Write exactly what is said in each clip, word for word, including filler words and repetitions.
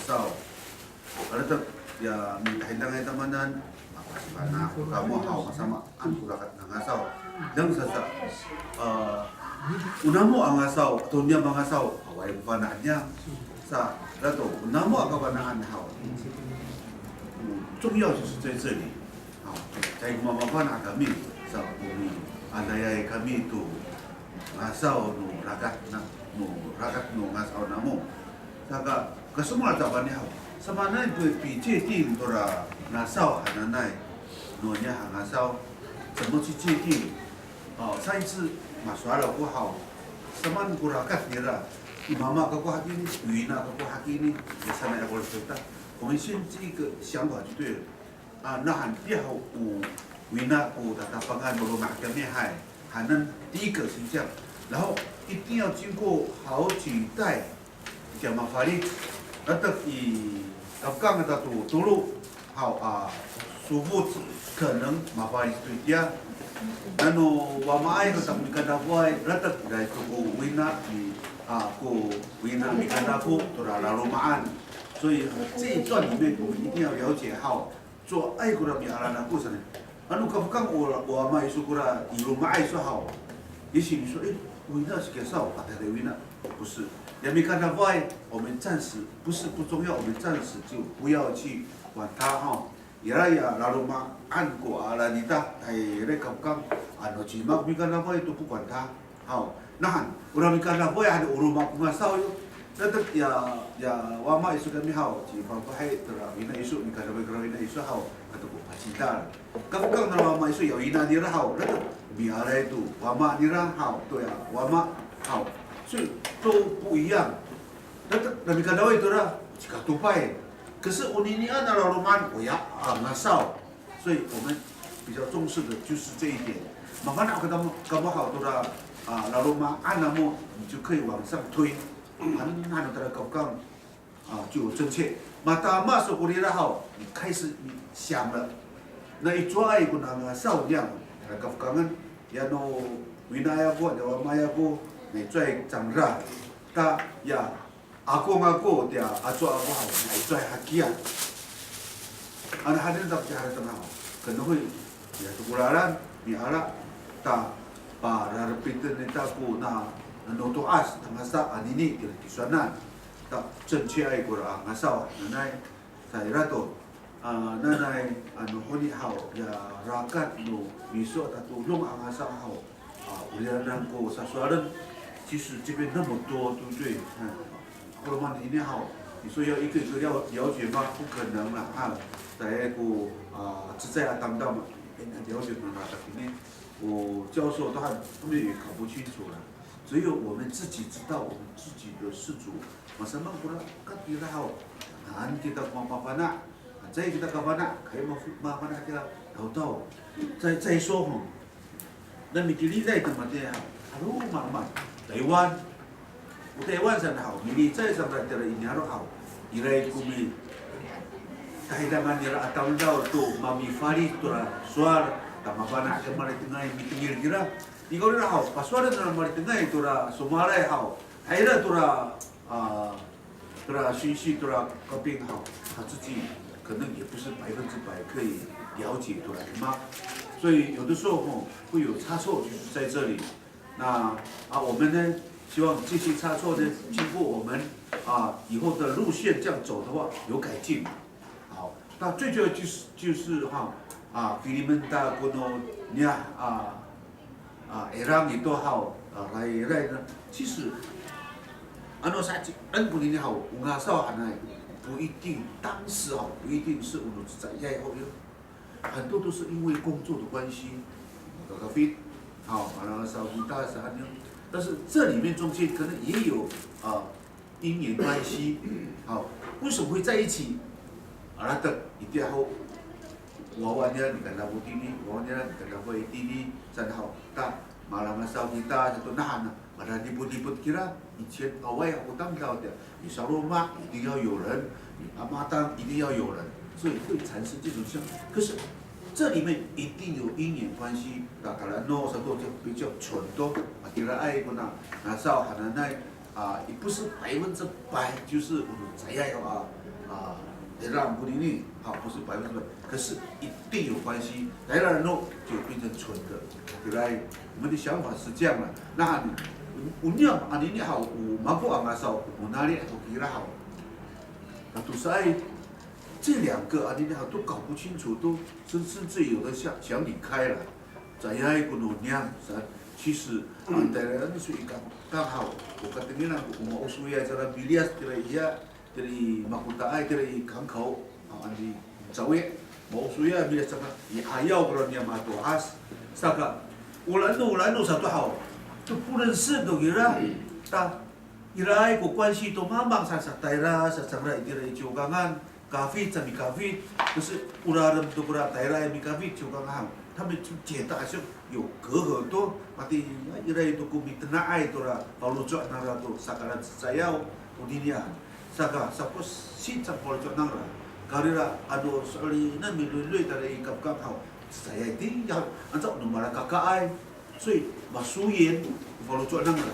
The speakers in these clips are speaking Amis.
ngasaw. Alatek ya mitahidangay tamanan, mapasifana' kamo haw, masamaan ko rakat no ngasaw. Deng sasa, e, o namo a ngasaw, to niyam a ngasaw, awaay ko fana' niyam. Sa, dato, o namo a kafana'an haw. 重要就是在这里。好，caay ko mamafana' kami, sa, o miadayay kami to ngasaw no rakat na, no rakat no ngasaw namo. Saka, kasomowal ta fani haw, samaanay ko pi-, pi-, 界定 tora ngasaw hananay, no niyah a ngasaw, 怎么去界定？哦，上一次 masowal ako haw, samaan ko rakat nira, i mama kako hakini, i wina kako hakini, ya sanay ako lacecay ta. 我们先这一个想法就对了。 A, nahan tiya ho o wina ko tatapangan no loma' kiyami hay, hanen 第一个形象，然后一定要经过好几代 kiya mafalic. Latek i kafkang ta to tolo haw a sofoc, 可能 mafalic to itiya. Nano wamaay ko ta mikadafoay, latek iray to ko wina mi, a, ko wina mikadafo tora laloma'an. 所以这一段里面我们一定要了解 haw. Cowaay kora miala nako sanay. Ano kafkang o, o ama iso kora i loma'ay iso haw. 也许你说，诶，wina sa kiya saw, a, tayra wina. 不是。Ya mikadafoay, 我们暂时，不是不重要，我们暂时就不要去管它哈。Ira ya laloma'an ko ala nita, tayra kafkang, ano cima ko mikadafoay to 不管它。 Haw, nahan, ora mikadafoay han o loma' ko ngasaw yo. Latek ya, ya wama iso kiyami haw, cifafahay tora wina iso, mikadafoay kora wina iso haw, ato ko pacidal. Kafkang nora wama iso ya wina nira haw, latek mialay to wama nira haw, to ya wama haw. 所以都不一样。Latek na mikadafoay tora, cikatopay. 可是 oninian a laloma'an, oya, a, ngasaw. 所以我们比较重视的就是这一点。Mafana' kamo, kamo haw tora, a, laloma'an namo, 你就可以往上推。Ano, ano tora kafkang, a, 就有正确。Matama so korira haw, 你开始你想了。那 i cowaay ko ngasaw niyam, tora kafkangen, ya no winay ako, ya wamay ako, na i cowaay cangra. Ta, ya, akong ako, tiya aco ako haw, na i cowaay hakiya. Ano hanen ta ko harateng haw, 可能会 ya to ko lalan, miala, ta pararepiten ita ko na, no to'as, tangasa anini, tira tisowanan. Ta 正确 ay kora ngasaw, nanay, sa ira to, a, nanay, ano honi haw, ya rakat no miso tatodong a ngasaw haw. 啊，我们能够 sasowalen，其实这边那么多，对不对？嗯，我们今天好，你说要一个一个了了解吗？不可能了啊！在个啊，实在啊，当当嘛，了解嘛，那个今天我教授都还他们也搞不清楚了。只有我们自己知道我们自己的事主，马上慢过来，看别人好，啊，你给他妈妈烦呐，啊，再给他干嘛呢？还有嘛，麻烦那个，然后到再再说吼。 那 mitiliday to matiya haw, 'aloman, Taywan. O Taywan saan haw, milicay saan tira i niyaro' haw. Iray ko mitahidangan nira a tamdaw to mamifalic tora sowal, ta mafana' ko malitengay mitengil kira. Nikawrira haw, pasowalen nira malitengay tora somowalay haw. Tayra tora, a, tora singsi tora kaping haw, 他自己可能也不是百分之百可以了解 tora lima。所以有的时候吼，会有差错，就是在这里。那，啊，我们呢，希望这些差错呢，经过我们，啊，以后的路线这样走的话，有改进。好，那最主要就是，就是哈，啊，给你们大家呢，你看，啊， 啊， erang ito haw, a, rayray na. 其实，ano sa'icien konini haw, o ngasaw hanay, 不一定，当时 haw, 不一定是 o no cecayay haw yo. 很多都是因为工作的关系，kakafit haw, malangasaw kita saan yo. 但是这里面中间可能也有，啊， 因缘关系。好，为什么会在一起？Alatek, itiya ho, wawa nira nikadafo tini, wawa nira nikadafo tini, saan haw, ta malangasaw kita sato, nahan, malalipot-lipot kira, 以前 awaay ko tamdaw tiya, 你烧肉嘛，一定要有人，你阿妈当一定要有人，所以会产生这种像。可是这里面一定有因缘关系，那当然 no sato 就比较 contoh, matiraay kona ngasaw hananay, 啊，也不是百分之百就是我们怎样啊啊，让不理你，好，不是百分之百，可是一定有关系。来了 no 就变成纯的，对不对？我们的想法是这样的。那你，我们要啊，你好，我们不啊，那时候我哪里好给他好，那都是爱这两个啊，你好都搞不清楚，都甚甚至有的想想离开了。在呀，一个 no 娘，其实啊，当然是一个刚好，我跟你讲，我们 osuya 这个 bilyas 这个一样。 Tira i Makotaay, tira i Kangkaw, a, andi Cawi, maosoya miliyas saka i 'ayaw kora niya mato'as. Saka, o la'eno, o la'eno sato haw, to 不认识 to kira, ta, iraay ko 关系 to mamang sa, sa tayra, sa cangra itira i Ciwkangan, kafit sa mikafit, 可是 o rarem to kora tayra i mikafit Ciwkangan haw, 他们就觉得好像有隔阂 to, mati, iraay to ko mitena'ay to ra, faloco' nangra to sakalan cacayaw, oninian. Saka, sako sicang faloco' nangra. Karira, ano so'elinen miloyloy tara i kapkap haw. Saya iti, ya, anca no malakakaay. 所以 masoyen faloco' nangra.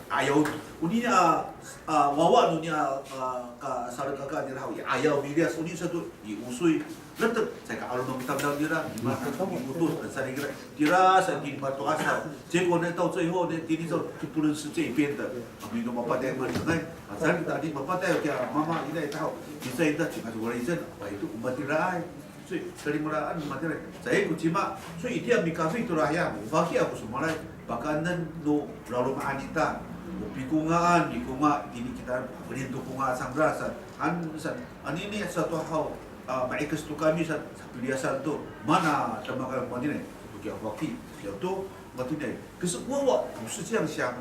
Ayaw, onini a, a, wawa noni a, a, kasalakaka nira haw, ayaw miliyas, onini sato i osoy. Letek, caay ka 'aloman ko tamdaw nira, nima, nimoto, sarigra, tira sa itini mato'as haw. 结果呢，到最后呢，tini sa 就不认识这一边的，啊，没有 mapatay 嘛，哎，啊，咱大家 mapatay 叫妈妈一代一代，你这一代就开始我的一代，哎，都 matiraay，所以 kalimelaan matiraay，在 ko cima，所以 itiya mikafit to ra hiya, o faki ako somalay, pakaenen no laloma'an ita, o pikongaan, mikonga, itini kita, pafelien to konga sangra sa, an, sa, anini sato haw, a, ma'ikes to kami sa, sapiliyasan to, mana tamakan matini, to kiya faki, kiya to, matini. 可是 wawa 不是这样想，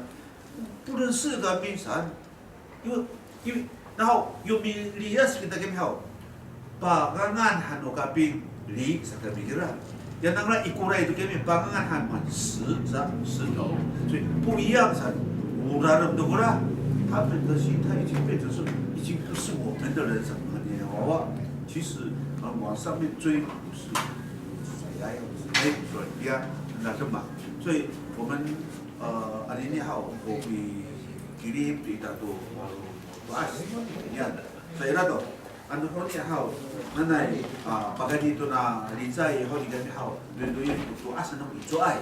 不认识 kami saan. 因为，因为，然后 yo miliyas kita kami haw, pangangan han no kaping li sa kami kira. Ya nangra ikoray to kami pangangan han man 石 sa 石头，所以不一样 sa. O rarem to kora, 他们的心态已经变成是已经不是我们的人什么呢？Wawa，其实啊，往上面追不是，哎，所以呀，那什么，所以我们 呃，anini haw, o pikilid to ita to, a, to'as. Yan. Sa ira to. Ano honi haw, nanay, a, pakayni to na licay honi kami haw, to, to, to, to'as no icowaay.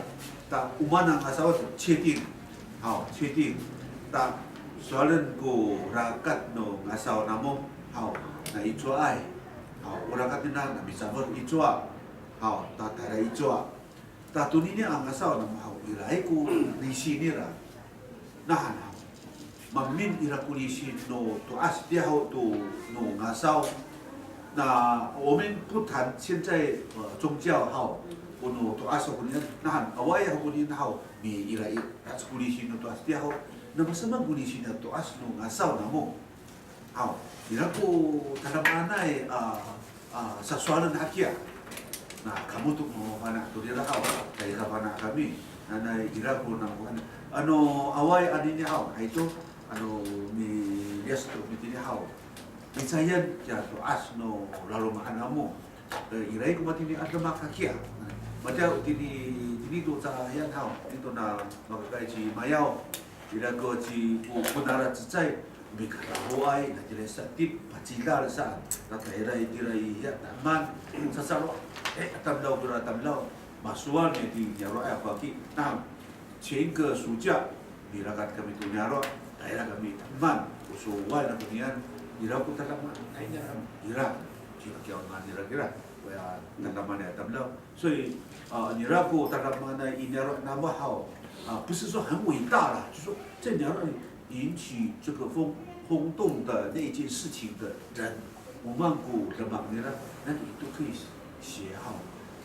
Ta o maan a ngasaw to, 确定. Haw, 确定. Ta sowalen ko rakat no ngasaw namo haw, na icowaay. Haw, o rakat nira na misafer icowa. Haw, ta tayra icowa. Ta tonini a ngasaw namo haw, iraay ko lisin nira. Nahan haw, maemin ira ko lisin no to'as tiya haw to no ngasaw. 那我们不谈现在，呃，宗教 haw, ko no to'as haw konian, nahan awaay haw konian haw, mi ira i, ira ko lisin no to'as tiya haw. Na masamaan ko lisin no to'as no ngasaw namo. Haw, ira ko tadamaanay a, a, sasowalen hakiya. Na, kamo to mafana' to rira haw, caay kafana' kami. Nanay ira ko nangkohan. Ano, awaay anini haw, hay to, ano, miliyas to, mitini haw. Micayen kiya to'as no laloma'an namo. E, iraay ko matini a demak hakiya. Matiya tini, tini to cayan haw, tini to na makakay ci Mayaw. Ira ko ci, ko, ko nara cecay, mikarahoay, na tira satip, pacidal saan, na tayra itira i hiya taman, sasaro, e, tamdaw kira tamdaw, masowal ni ti niyaro' a faki, na, 前个暑假, mirakat kami to niyaro', tayra kami taman, o sowal na konian, ira ko tadamaanay nira, ira, ci Pakiyaw nira kira, koya tadamaanay a tamdaw. 所以，啊，nira ko tadamaanay i niyaro' namo haw, 啊，不是说很伟大啦，就说在 niyaro' 引起这个轰，轰动的那件事情的人，o maan ko demak nira, 那你都可以写好。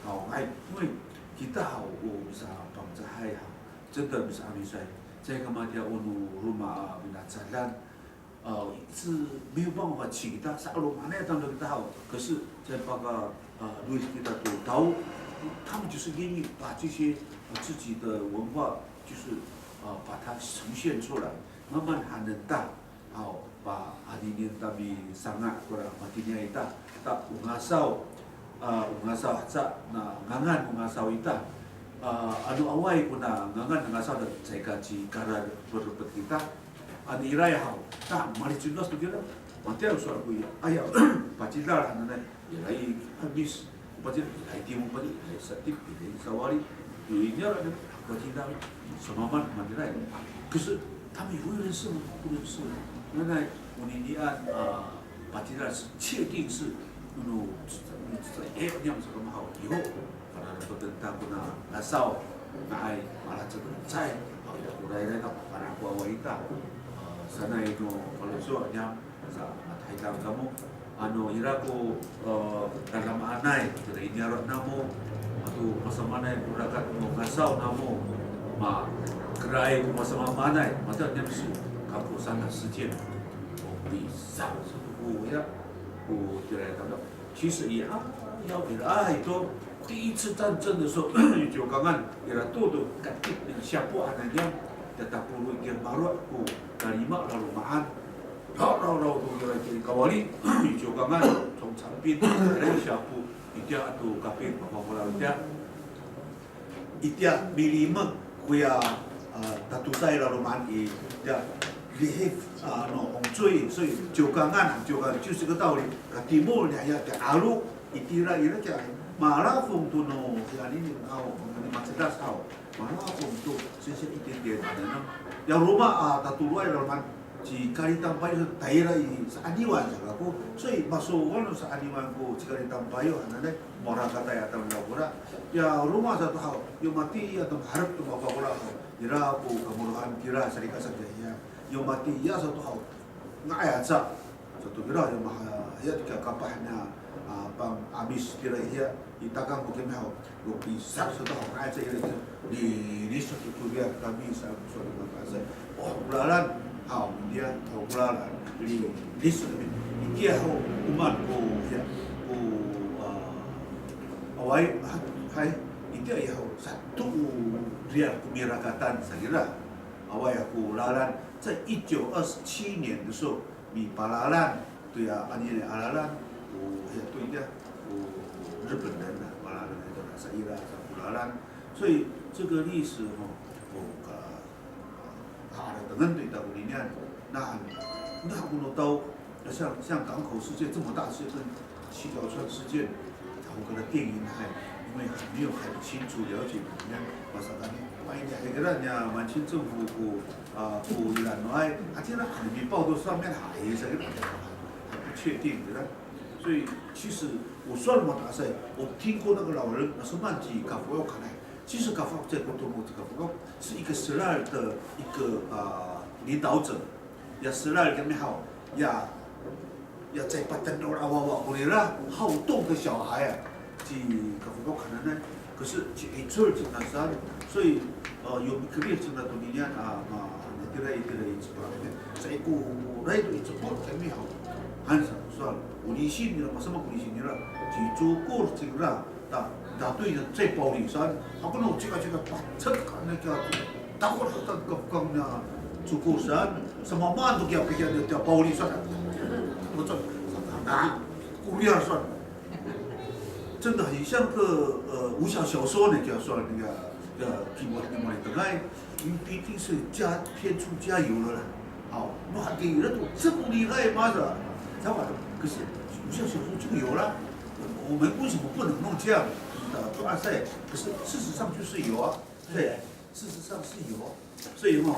好，哎，因为 kita haw, o misaPangcahay haw, 真的 misa'Amisay, caay ka matiya o no roma a finacadan, 呃，是没有办法请他，是 'alomanay 当然 kita haw. 可是在 paka，呃，Louis kita 都，他们就是愿意把这些，呃，自己的文化，就是，呃，把它呈现出来，慢慢还能大。好，把 anini ta misanga' kora matiniay ita, ta o ngasaw, a, o ngasaw haca, na ngangan o ngasaw ita. A, ano awaay kona ngangan ngasaw, na caay ka cikaran perepet kita. Ano ira haw, ta maliconas to kira, matiya sowal ko iya, aya, pacidal hananay, ira i Amis, pacidal, ira i Timol, pacidal, ira i Satip, ira i Sawali, 有一年了，pacidal, samamaan, matira. 可是他们也会认识吗？不认识。原来我们离岸啊，pacidal 是确定是，no, no, eh, 那样子干嘛好？以后 Para to tenta kona ngasaw, nga'ay, mala cecay, haw, ira ko rayray ka, para ko awa ita. A, sanay no faloco' niyam, sa, matahidang kamo. Ano, ira ko, e, dadamaanay, ira i niyaro' namo, ato masamaanay ko rakat no ngasaw namo, ma, kiraay ko masamaamaanay, matiya niyam si, kako sana 实践. O, bisa, sa ko ya, ko tiraay kamo. 其实 i, a, ya, ira, a, ito, 第一次战争的时候，有 Ciwkangan, ira to to, katik, siyapo hananay, ya, tatapolo i kiya maro' ko talima laloma'an. Raw, raw, raw, to ira i kawali, 有 Ciwkangan, 从长滨, ira siyapo, itiya ato kaping, mafafolaw itiya. Itiya milimek koya, a, tatodai laloma'an i, itiya lihif, a, no, ongcoy, 所以 Ciwkangan, Ciwkangan, 就是这个道理. Katimol niya, itiya 'alo, itira ira kiya, malafong to no, ya, nini, aw, nini macedas haw, malafong to, singsi itira, ano, ya roma, a, tatoloay laloma'an, ci Kalitampayo sa tayra i sa'aniwan sa kako, 所以 masowal no sa'aniwan ko ci Kalitampayo hananay, morakatay a tamdaw kora. Ya roma sato haw, yo matiya to maharep to mafakora haw, ira ko kamolohan kira salikaka sa kiya. Yo matiya sato haw, nga'ay aca sato kira, yo maha, ya to kiya kapah niya, a, pang Amis kira hiya, i takang ko kiyami haw, yo pisar sato haw, nga'ay aca ira, lilis sato to kiya kami sa, so, o, ko lalan haw, itiya haw, ko lalan, lilis sato kami. Itiya haw, o maan ko, ya, ko, a, awaay, ha, hay, itiya haw, sato o riyar ko mirakatan sa kira. Awaay ko lalan, 在一九二七年的时候, mipalalan to ya anini a lalan, o, ya, to itiya, o, 日本人 a, palalan ito sa ira sa ko lalan. 所以这个历史 ho, o, ka, a, a, dengan to ita ko ninian, na, na ko no tao, 像，像港口事件这么大事件，跟七条船事件，然后跟他电影还因为还没有很清楚了解，你看，马上他们，万一你还跟人家满清政府 ko, a, ko ira no ay, a, 现在还没报道上面还有这个，还不确定的。所以其实我说了嘛，大赛，我听过那个老人，那是慢几 kafo 看来，其实 kafo 在 Kotomo 这个 kafo 是一个 selal 的一个，啊，领导者。 Ya selal kiyami haw, ya, ya caay patenol a wawa ko nira, 好动的小孩啊，ci kafo 看来呢，可是 ci 'icel cingra saan, 所以，呃，有 mikerid cingra to ninian a, ma, itira, itira i Cepol, caay ko, ray to i Cepol kiyami haw. Han sa, sowal, o lisin nira, masama ko lisin nira, ci Cokor cingra, ta, datoy na caay pawli saan. Ako no cikacika pacek ka na kiya, takot ka kafkang na Cokor saan. Samamaan to kiya, kiya, kiya pawli saan. Ako to, a, ko riyar saan. 真的很像个，呃，武侠小说呢，叫说那个，呃，Kimoley, Kimoley Tengay, 你必定是加，添醋加油了啦。好，那给人都这么厉害吗？是吧？他把，可是武侠小说就有了，我们为什么不能弄这样的？啊，对啊，是，可是事实上就是有啊，对，事实上是有啊。所以嘛，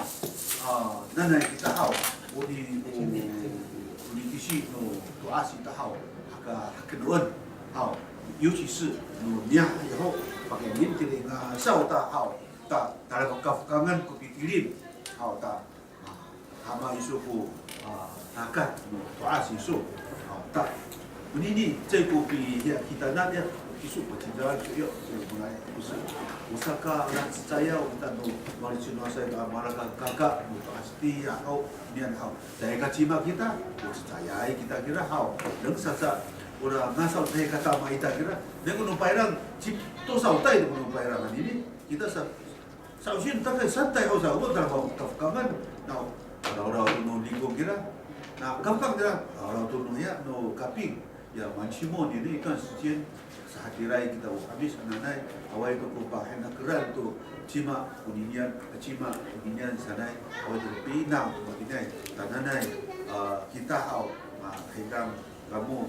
啊，那那kita haw, o ni, o, o ni kisi no to'as ita haw, haka, hakenoen haw, 尤其是 no niyah i ho, pakayni tira i ngasaw ta haw, ta, talakafkangen ko pitilim haw ta, a, hama iso ko, a, rakat no to'as iso. A, ta, onini, caay ko pi, ya, kita na, ya, iso pacidal iso, ya, ya, mulay, iso. O saka, na, cecay, o ta no, maliconas sa, a, malakaka no to'as itiya haw, niyam haw. Caay ka cima kita, o cecayay kita kira haw. Deng saca, ora ngasaw caay ka tama ita kira. Deng ko no payrang, ci, tosaw tay ko no payrang anini. Kita sa, Sa'osien, takay santay haw sa, o, tala kafkangen, na, rawraw to no ningko kira, na, kafkang kira, rawraw to no hiya, no kaping, Ya, mancimol nini 一段时间, sahatiray kita o 'Amis hananay, awaay to ko pahenakeran to cima koninian, cima koninian sanay, awaay to ko pinang, makinay, tananay, a, kita haw, a, haitang kamo,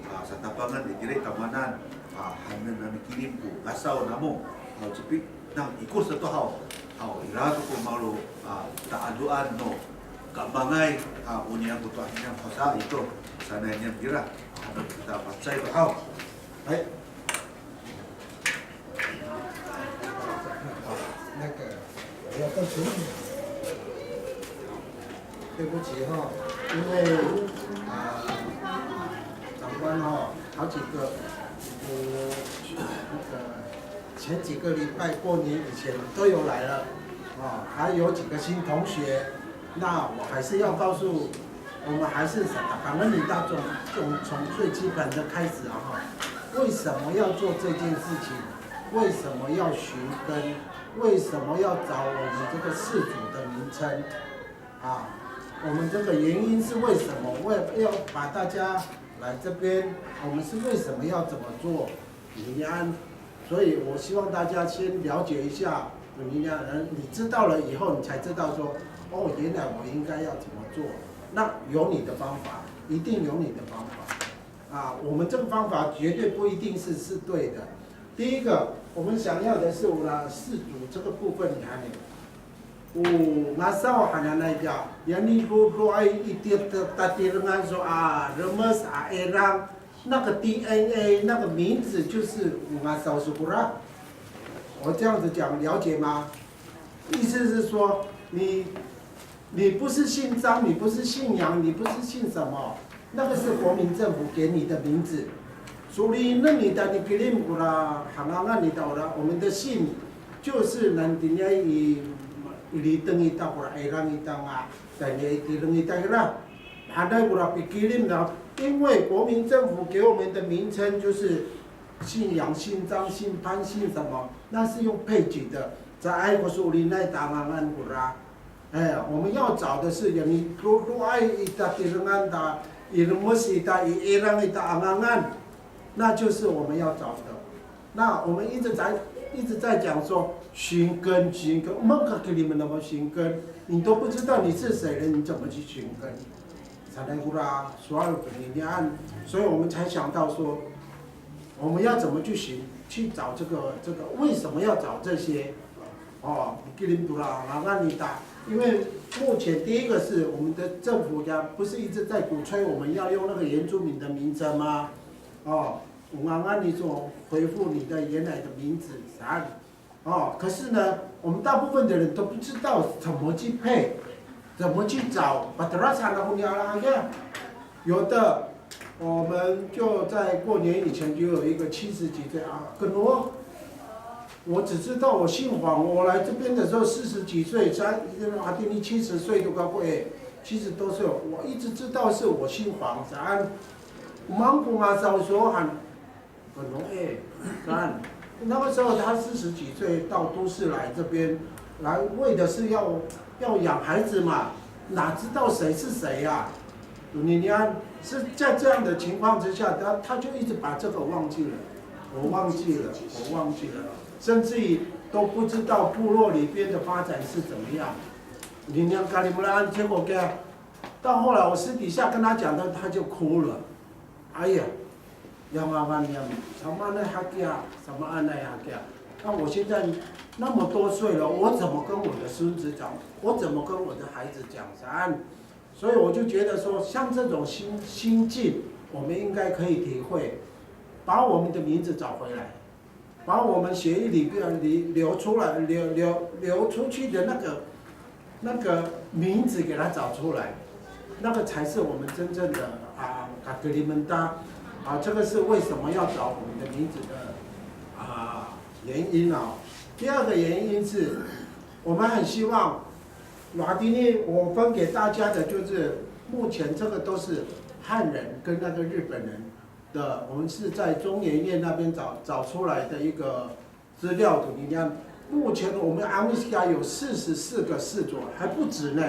a, satapangan itira i tamanan, a, hanen nami kilim ko ngasaw namo, a, cepi, nang ikor sato haw, haw, ira to ko malo, a, ta'adoan no, kamangay, a, o niyam ko to a hinang haw sa ito, sanay niyam kira, a, kita pacay to haw. Hay. 那个，我要告诉你，对不起哈，因为，啊，长官哈，好几个，呃，那个前几个礼拜过年以前都有来了，啊，还有几个新同学，那我还是要告诉，我们还是想把他们领到这种，这种从最基本的开始啊，哈，为什么要做这件事情？为什么要寻根？为什么要找我们这个氏族的名称？啊，我们这个原因是为什么？我也要把大家来这边，我们是为什么要怎么做？平安。所以我希望大家先了解一下，平安，你知道了以后，你才知道说，哦，原来我应该要怎么做。那有你的方法，一定有你的方法。啊，我们这个方法绝对不一定是，是对的。第一个，我们想要的是我们氏族这个部分，你看呢？O ngasaw hananay kiya, yani dodoay i tatirengan so a remes a 'irang, 那个 D N A 那个名字就是 o ngasaw so kora. 我这样子讲了解吗？意思是说，你，你不是姓张，你不是姓杨，你不是姓什么，那个是国民政府给你的名字。所以那你的 ni kilim kora hangangan ita ora, 我们的姓就是 nanitini i, i liteng ita kora 'irang ita nga, tayni i tireng ita kira. Hanay kora pikilim na, 因为国民政府给我们的名称就是姓杨、姓张、姓潘、姓什么，那是用配给的。Caay ko so'elinay ta hangangan kora. 哎，我们要找的是 yani dodoay i tatirengan ta, i remes ita, i 'irang ita hangangan, 那就是我们要找的。那我们一直在，一直在讲说寻根，寻根，我们可给你们那么寻根，你都不知道你是谁了，你怎么去寻根？Sanay kora sowal ko ninian，所以我们才想到说，我们要怎么去寻，去找这个，这个为什么要找这些？哦，kilim tora hangangan ita，因为目前第一个是我们的政府呀，不是一直在鼓吹我们要用那个原住民的名称吗？哦，hangangan 你说回复你的原来的名字，啥？哦，可是呢，我们大部分的人都不知道怎么去配，怎么去找。Patelac han ako niyaro' hakiya. 有的，我们就在过年以前就有一个七十几岁啊，跟我，我只知道我姓黄，我来这边的时候四十几岁，才，啊，今年七十岁都快过，哎，七十多岁，我一直知道是我姓黄，saan. O maan ko ngasaw iso han, 很容易，看，那个时候他四十几岁到都市来这边，来为的是要，要养孩子嘛，哪知道谁是谁呀？你看，是在这样的情况之下，他，他就一直把这个忘记了，我忘记了，我忘记了，甚至于都不知道部落里边的发展是怎么样。你看，kalimelaan，结果给他，到后来我私底下跟他讲的，他就哭了。 哎呀，要慢慢念，samaanay hakiya，samaanay hakiya。那我现在那么多岁了，我怎么跟我的孙子讲？我怎么跟我的孩子讲？答案。所以我就觉得说，像这种心，心境，我们应该可以体会，把我们的名字找回来。 把我们血液里边流，流出来，流，流，流出去的那个，那个名字给他找出来，那个才是我们真正的，啊，katelimenta，啊，这个是为什么要找我们的名字的，啊，原因啊。第二个原因是，我们很希望，马丁尼我分给大家的就是，目前这个都是汉人跟那个日本人 的，我们是在中研院那边找，找出来的一个资料的，你看，目前我们 Amiska 有四十四个氏族，还不止呢。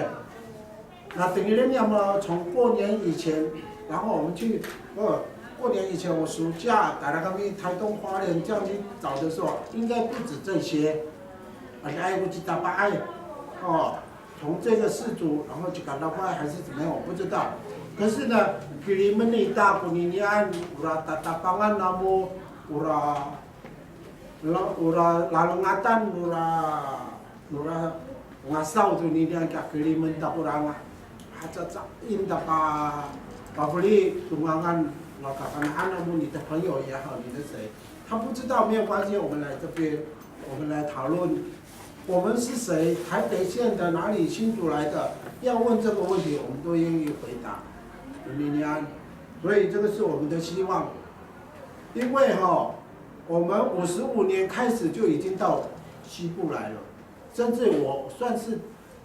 那等于人家嘛，从过年以前，然后我们去，呃，过年以前，我暑假带着他们台东花莲这样去找的时候，应该不止这些。啊，还有去打八爱，哦，从这个氏族，然后去赶到八爱还是怎么样，我不知道。可是呢，kilimen ita koninian, ora tatapangan namo, ora la- ora lalengatan, ora ora ngasaw to ninian ka kilimen ta kora nga. Haca ca inta pa pafeli to ngangan no kafana'an namo, 你的朋友也好，你的谁，他不知道没有关系，我们来这边，我们来讨论，我们是谁，台北县的哪里，新竹来的，要问这个问题，我们都愿意回答。Ninian，所以这个是我们的希望，因为哈，我们五十五年开始就已经到西部来了。 甚至我算是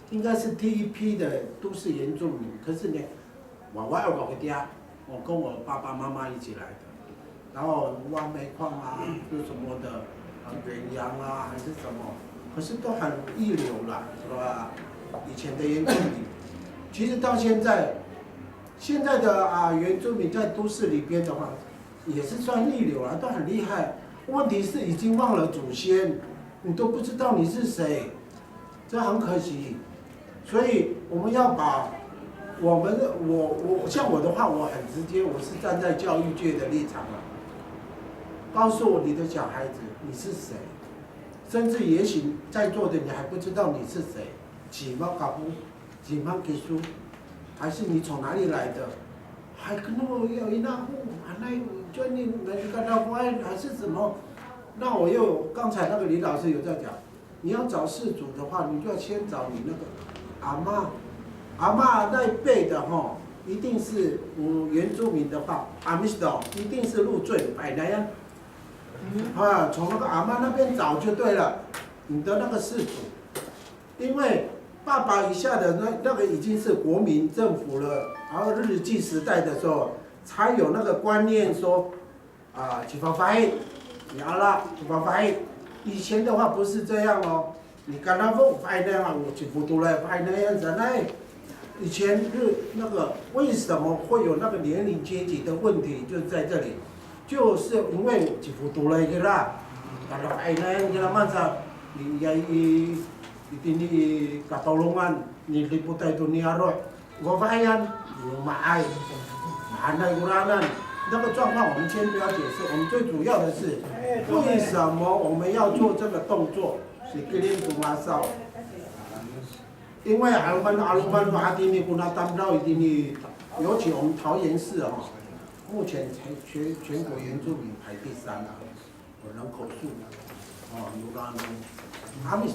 应该是第一批的都市原住民，可是呢，我我我我跟我爸爸妈妈一起来的，然后挖煤矿啊，做什么的，啊，远洋啊还是什么，可是都很一流啦，是吧？以前的原住民，其实到现在，现在的啊原住民在都市里边的话，也是算一流啦，都很厉害。问题是已经忘了祖先，你都不知道你是谁，这很可惜。所以我们要把我们我我像我的话，我很直接，我是站在教育界的立场啊，告诉你的小孩子你是谁，甚至也许在座的你还不知道你是谁，起码搞不起码给书，还是你从哪里来的？还跟我要一那户，还那专业那个那还是什么？那我又刚才那个李老师有在讲，你要找氏族的话，你就要先找你那个阿嬷，阿嬷那一辈的哈，一定是我原住民的话，阿美族一定是入赘，摆那样啊，从那个阿嬷那边找就对了，你的那个氏族，因为爸爸以下的那那个已经是国民政府了，然后日据时代的时候才有那个观念说。 啊，去发发，你阿拉去发发。以前的话不是这样哦，你跟他问发那样，我去不读了发那样子呢。以前是那个为什么会有那个年龄阶级的问题，就是在这里，就是因为我去不读了一个啦，跟他发那样给他慢着，你也一一定你 katolongan，你 lipotay to niyaro'。 Fafahiyan, 有 maay, maanay koranan。那个状况我们先不要解释，我们最主要的是，为什么我们要做这个动作？是 kilim to ngasaw。因为 'aloman 'aloman hatini kona tamdaw itini，尤其我们桃园市哦，目前全全全国原住民排第三啊。 人口数，哦，有啦，有。阿美族，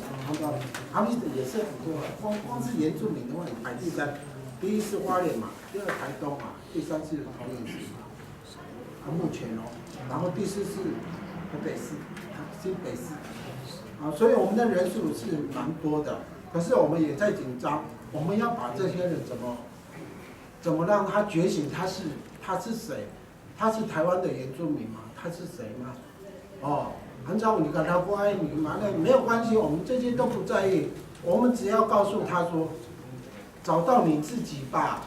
阿美族也是很多啊，光光是原住民的话，你排第三，第一是花莲嘛，第二台东嘛，第三是桃园市嘛，啊，目前哦，然后第四是台北市，新北市，啊，所以我们的人数是蛮多的，可是我们也在紧张，我们要把这些人怎么怎么让他觉醒，他是他是谁？ 他是台湾的原住民吗？他是谁吗？哦，很少你跟他不爱你嘛，那没有关系，我们这些都不在意。我们只要告诉他说，找到你自己吧。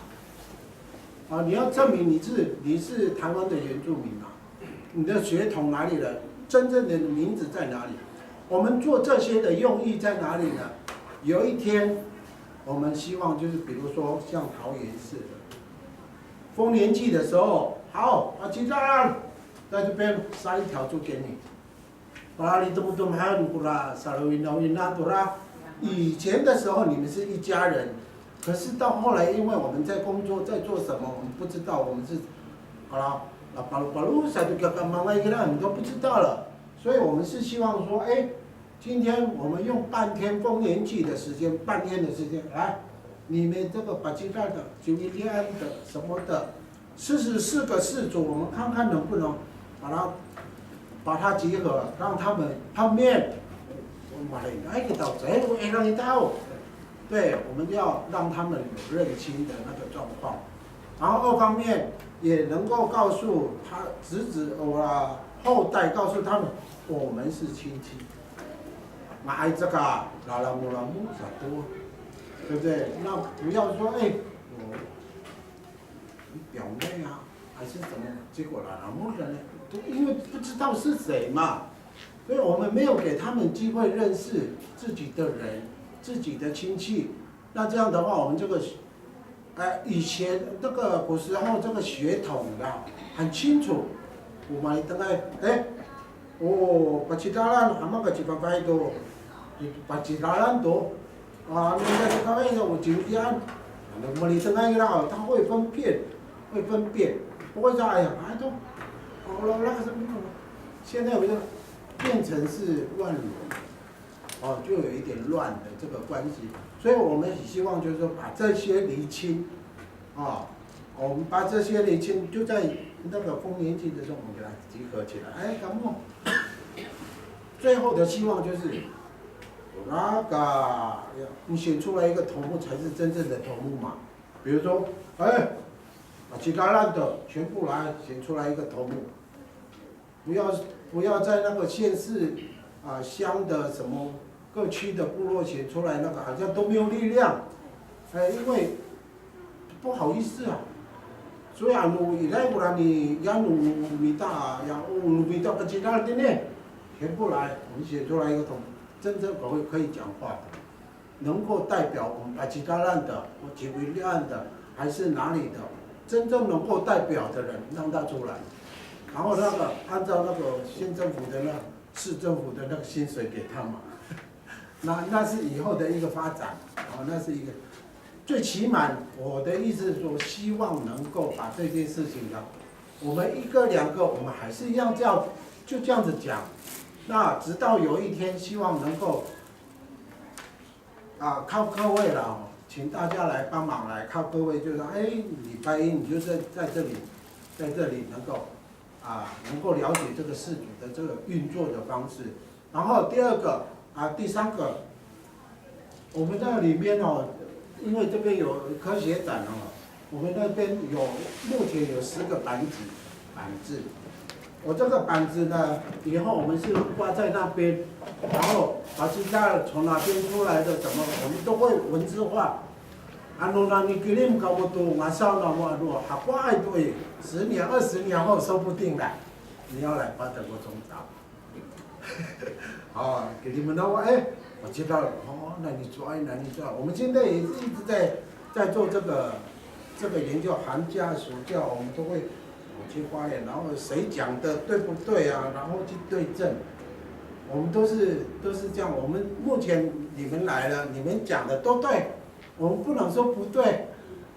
啊，你要证明你是你是台湾的原住民嘛，你的血统哪里人，真正的名字在哪里？我们做这些的用意在哪里呢？有一天，我们希望就是比如说像桃园市的， 丰年祭的时候，好，啊，其他在这边杀一条猪给你。Para litemotemohan kora salawinawina tora。以前的时候你们是一家人，可是到后来，因为我们在工作，在做什么，我们不知道，我们是，好了，啊，palu palu satu kakamangay kira，你都不知道了。所以我们是希望说，哎， 今天我们用半天丰年祭的时间，半天的时间，来，你们这个 Pacidal 的、Civilian 的什么的，四十四个氏族，我们看看能不能把它把它集合，让他们碰面。我们来，哎，给到谁？我让你到。对，我们要让他们有认亲的那个状况。然后二方面也能够告诉他子子啊后代，告诉他们我们是亲戚。 Nga'ay caka lalamolamo sato, 对不对？那不要说，哎，我表妹啊，啊，还是怎么？结果啦，然后呢，都因为不知道是谁嘛，所以我们没有给他们机会认识自己的人、自己的亲戚。那这样的话，我们这个，呃，以前那个古时候这个血统啊，很清楚。我们等待，哎，哦，pacidalan, ama ka cipapay to, pacidalan to. 啊，那个那个那个，我今天，那么你等待啦，他会分辨，会分辨，不会说哎呀，哎都，哦，那个什么，现在我就变成是乱伦，哦，就有一点乱的这个关系，所以我们希望就是说把这些厘清，啊，我们把这些厘清，就在那个丰年祭的时候，我们给它集合起来。哎，感冒，最后的希望就是，那个，你选出来一个头目才是真正的头目嘛。比如说，哎，啊，其他烂的全部来，选出来一个头目，不要不要在那个县市啊乡的什么各区的部落选出来，那个好像都没有力量，哎，因为不好意思啊。所以啊，no ira ko rani ya no mita ya o no mita kecil tini, 全部来，我们选出来一个同真正可以可以讲话的，能够代表我们 pacidalan 的或 ciwilan 的还是哪里的，真正能够代表的人让他出来，然后那个按照那个县政府的那市政府的那个薪水给他嘛。那那是以后的一个发展，哦，那是一个最起码我的意思是说，希望能够把这件事情呢，我们一个两个，我们还是一样这样就这样子讲。那直到有一天，希望能够啊靠各位了，请大家来帮忙来靠各位，就是哎，礼拜一你就在在这里，在这里能够啊能够了解这个事主的这个运作的方式。然后第二个啊，第三个，我们那里面哦，因为这边有科学展哦，我们那边有目前有十个板子，板子。我这个板子呢，以后我们是挂在那边，然后把其他的从哪边出来的什么，我们都会文字化。Ano nani kilim kamo to ngasaw namo ano hakowaay to i, 十年二十年后说不定啦，你要来巴德国中招。啊，给你们那我哎，我知道了。哦，那你做爱，那你做爱。我们现在也是一直在在做这个这个研究，寒假、暑假我们都会我去花莲，然后谁讲的对不对啊，然后去对证。我们都是都是这样。我们目前你们来了，你们讲的都对，我们不能说不对。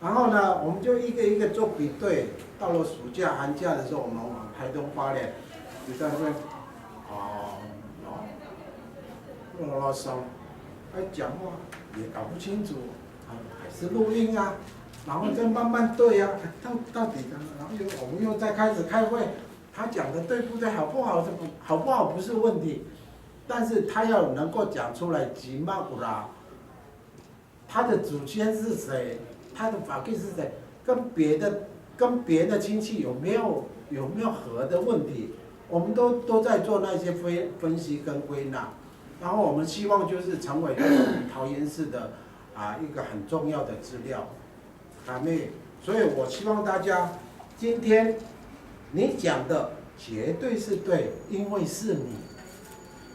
然后呢，我们就一个一个做比对。到了暑假、寒假的时候，我们往台东花莲，你在那边哦，哦，啰啰嗦，还讲话也搞不清楚，啊，还是录音啊，然后再慢慢对啊，到到底的，然后又我们又再开始开会，他讲的对不对，好不好，这不好不好不是问题，但是他要能够讲出来，几嘛古啦。他的祖先是谁，他的法律是谁，跟别的跟别的亲戚有没有有没有合的问题，我们都都在做那些分分析跟归纳，然后我们希望就是成为桃园市的啊一个很重要的资料。阿妹，所以我希望大家今天你讲的绝对是对，因为是你，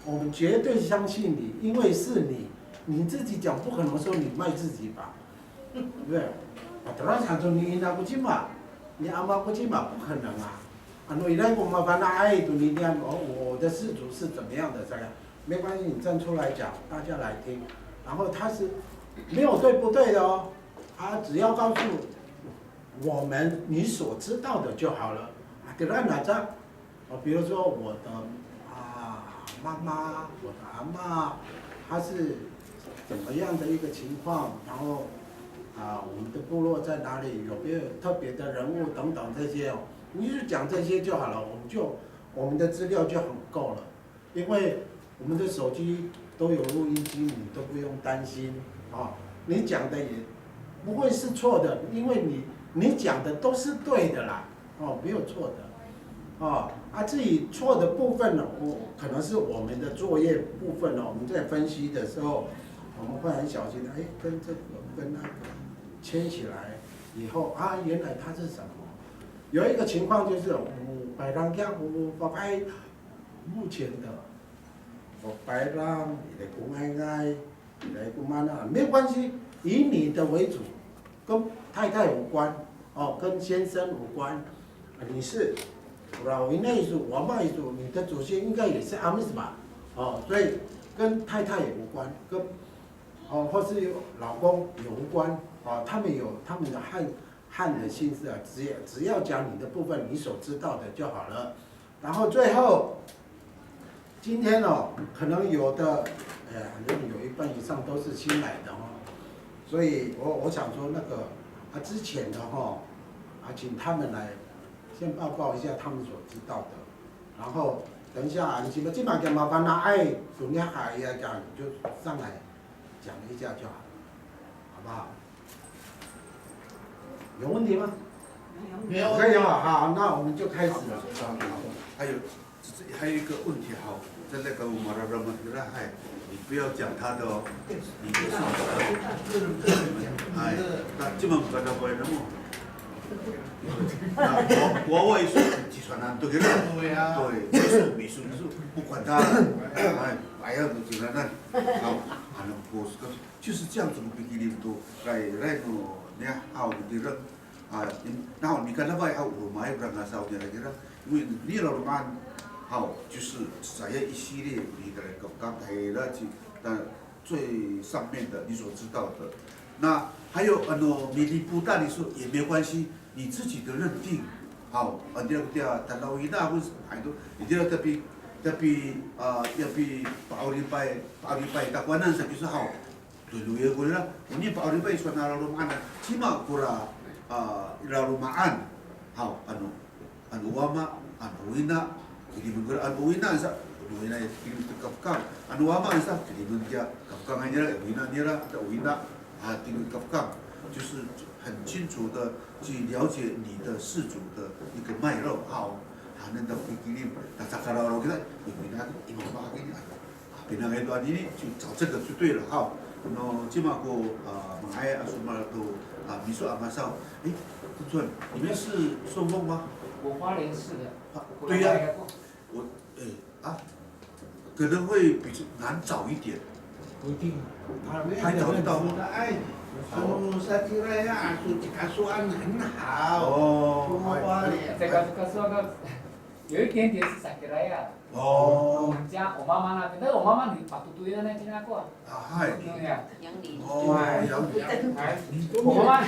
我们绝对相信你，因为是你。你自己讲不可能说你卖自己吧，对不对？啊，当然想说你 ina ko cima，你 ama ko cima，不可能啊。啊，那 ira ko mafana'ay to 你 ina，哦，我的事主是怎么样的这样，没关系，你站出来讲，大家来听。然后他是没有对不对的哦，他只要告诉我们你所知道的就好了。啊，当然了，这 哦，比如说我的啊妈妈，我的阿嬷，她是怎么样的一个情况，然后啊我们的部落在哪里，有没有特别的人物等等这些哦，你就讲这些就好了，我们就我们的资料就很够了，因为我们的手机都有录音机，你都不用担心啊。你讲的也不会是错的，因为你你讲的都是对的啦。哦，没有错的。哦，啊，至于错的部分呢，我可能是我们的作业部分呢，我们在分析的时候，我们会很小心的，哎，跟这个跟那个牵起来以后啊，原来它是什么？有一个情况就是，哦，白浪讲，哦，拜拜，目前的，哦，白浪，你的公爱爱，你的公妈那，没有关系，以你的为主，跟太太无关，哦，跟先生无关。啊，你是，然后那一组，我们一组，你的祖先应该也是阿美族吧？哦，所以跟太太也无关，跟，哦，或是有老公也无关，哦，他们有他们的汉，汉的姓氏啊，只要，只要讲你的部分，你所知道的就好了。然后最后，今天哦，可能有的，呃，可能有一半以上都是新来的哦，所以我，我想说那个，啊，之前的哈，啊，请他们来先报告一下他们所知道的，然后等一下啊，你们今晚干嘛？把那爱，主要还要讲，就上来讲一下就好，好不好？有问题吗？没有问题。可以啊，好，那我们就开始了。还有，还有一个问题哈，在那个我们的人们，你不要讲他的哦，你就是，哎，那这么不要的哦。那国，国外说计算难度给他，对啊。对，就是美术，美术不管他，哎，白样的计算难，好，啊，那我是个 就是这样子的 pikilim to, kay, kay no, niya, haw, 你的人，啊，你，然后你跟他外好，我们也不让他少点来给他，因为你老板，好，就是saya一系列你的那个刚才那句，但最上面的你所知道的，那还有，啊，no，你，你不但你说也没关系，你自己的认定，好，啊，你要给他谈到一那或是很多，你就要特别，特别，啊，要被保留白，保留白，大官那啥，就是好。 Toloye kora, o niya pa'oripay sowal a laloma'an, cima kora, a, laloma'an. Haw, ano, ano wama, ano wina, kilimen kora, ano wina sa, ano wina ya kilimen to kafkang. Ano wama sa, kilimen kiya kafkang nira, wina nira, ta wina, a, kilimen kafkang. 就是很清楚的去了解你的氏族的一个脉络。Haw, hanen ta kikilim, ta sakaraw kita, wina, imama kini, Pinangayoan to anini, 就找这个就对了哈。No, cima ko, a, manga'ay a somowal to, a, miso a ngasaw. 哎，杜春，你们是顺丰吗？我花莲市的。花，对呀，我，哎，啊，可能会比较难找一点。不一定，他，他找得到吗？哎，哦。Sa Kiraya, so, 这个算很好。哦，哎，这个，这个算个，有一点点是 Sa Kiraya。 哦。我们家，我妈妈那边，但是我妈妈你把嘟嘟那边听过啊？啊，嗨。对呀。哦，了解。哎，我妈妈，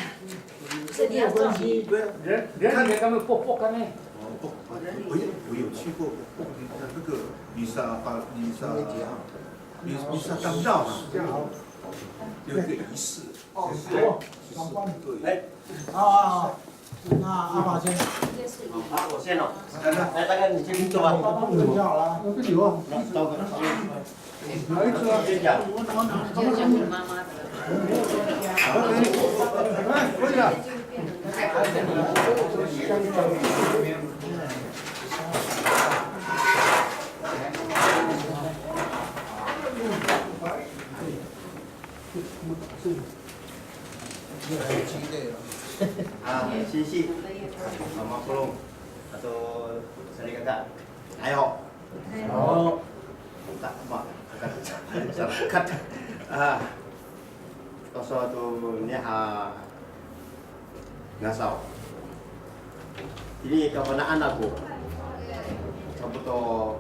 这里要撞。对啊。人，人也他们不，不干呢。哦，不，我有，我有去过，我，那个，你是啊，你是啊，你，你是啊，当道啊。有一个仪式。哦，是。哎，好，好，好。 那阿华先。好，我先哦。来，来，来，你先坐吧。坐就好了。那，那，那，先讲。A, singsi, a, mapolong ato salikaka. Ayo. Ayo. Ta, ma, ka, ka, ka, a, toso to niya ngasaw. Ini kafana'an ako. Sapoto,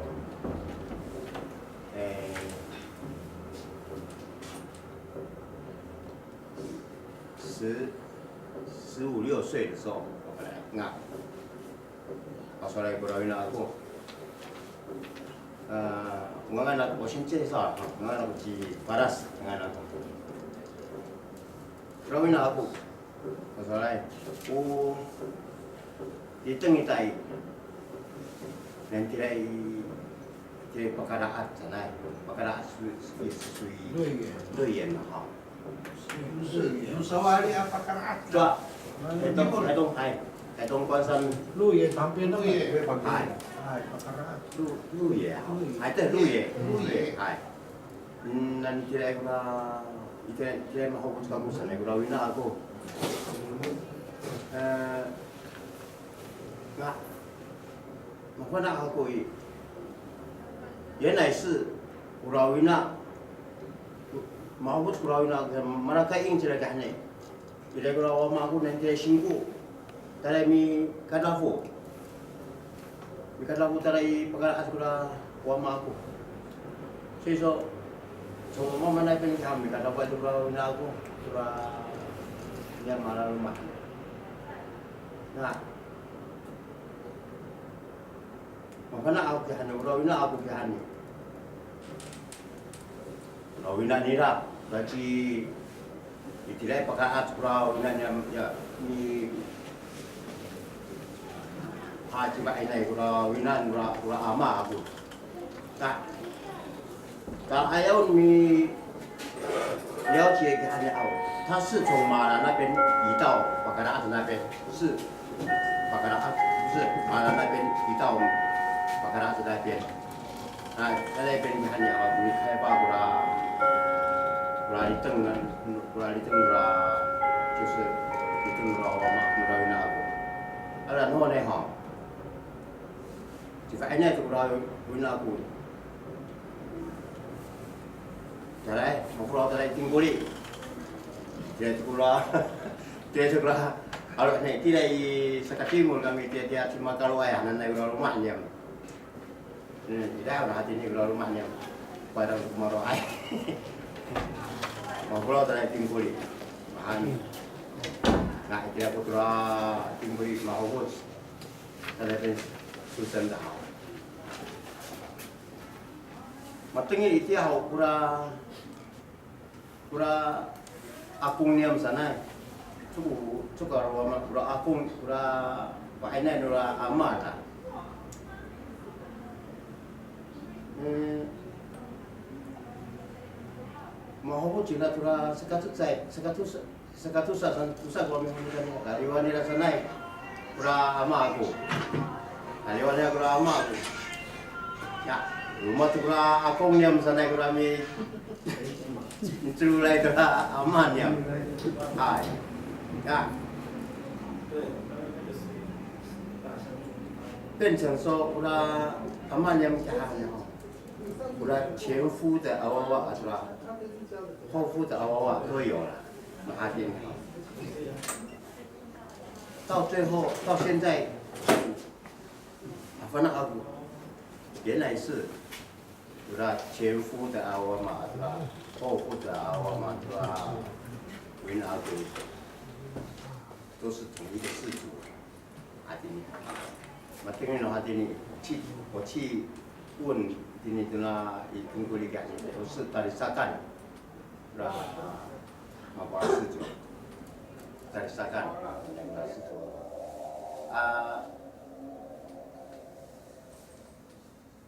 e, 十，十五六岁的时候，我本来那，我说来过来那过，呃，我那我先介绍哈，我那个是 Paras，我那个，然后那个，我说来，我，你等一代，人起来。 这 Pakara'at 在哪？Pakara'at 是，是，是属于瑞源。瑞源嘛，哈。瑞源。有说啊，你啊，Pakara'at。对啊。台东，台东，哎，台东关山。瑞源旁边那个。瑞源旁边。哎。哎，Pakara'at。鹿，鹿野啊。鹿野。哎，对，鹿野。鹿野。哎。嗯，那你起来嘛，你起来，起来嘛，好，我就讲，我上来过来，那个，呃， Mafana' ako i, 原来是 ko rawina, mahofoc ko rawina, malakaing cira kiyahani. Ira ko wama ako nani tira i singko, tala mikadafo. Mikadafo tala i pakala'as ko wama ako. So, so, so, mama na pin kami mikadafo to ko rawina ako, to ko niya malaloma'. Na, mafana' ako kiyahani, o rawina ako kiyahani. O rawina nira, ta ci, itira i pakala'as ko rawina niya, ya, ni, ha, ci fa'inay ko rawina, ko ra, ko ra ama ako. Ta, ta ayaw mi了解 kiyahani aw. 他是从马兰那边移到 Pakala'as 那边，是 Pakala'as，不是马兰那边移到 Pakala'as 那边。哎，在那边 kiyahani aw, 你开发过啦，过来一顿啊，过来一顿啦，就是一顿啦，我们过来那个，啊，然后呢，哈。 Ci fa'inay to ko rawina ako. Tala i, mafolaw tala i Tingkoli. Tira to ko ra, tira to ko ra, alo ne, tira i sakatimol kami, tira, tira ci Makaloay, hananay ko ra loma' niyam. Hmm, ira ko ra hatini ko ra loma' niyam. Padang ko Maro'ay. Mafolaw tala i Tingkoli. Mahaen. Na, itira ko ra Tingkoli, mahofoc. Tala pen susen da haw. Matengil itiya haw, kora, kora akong niyam sanay. Coko, coko aro ama, kora akong, kora fa'inay nora ama ta. Em, mahofoc cira tora sakacecay, sakatosa, sakatosa san, tosa ko mihonol nira, kaliwan nira sanay kora ama ako. Kaliwan nira kora ama ako. Ya, roma to kora akong niyam sanay kora mi, micoraay tora ama niyam. Hay. Ya. 变成说 kora ama niyam kiya han ho. Kora 前夫的 a wawa ato 后夫的 a wawa 都有了。到最后，到现在，啊，反正啊，原来是 kora 前夫的 a wawa ato 后夫的 a wawa ato 原来都是同一个氏族。 Hatini. Matengil no hatini, ci, o ci Won, tini tona i Tingkoli kiya, o si Talisakan. Ra, a, mako a sico. Talisakan, a, mako a sico. A,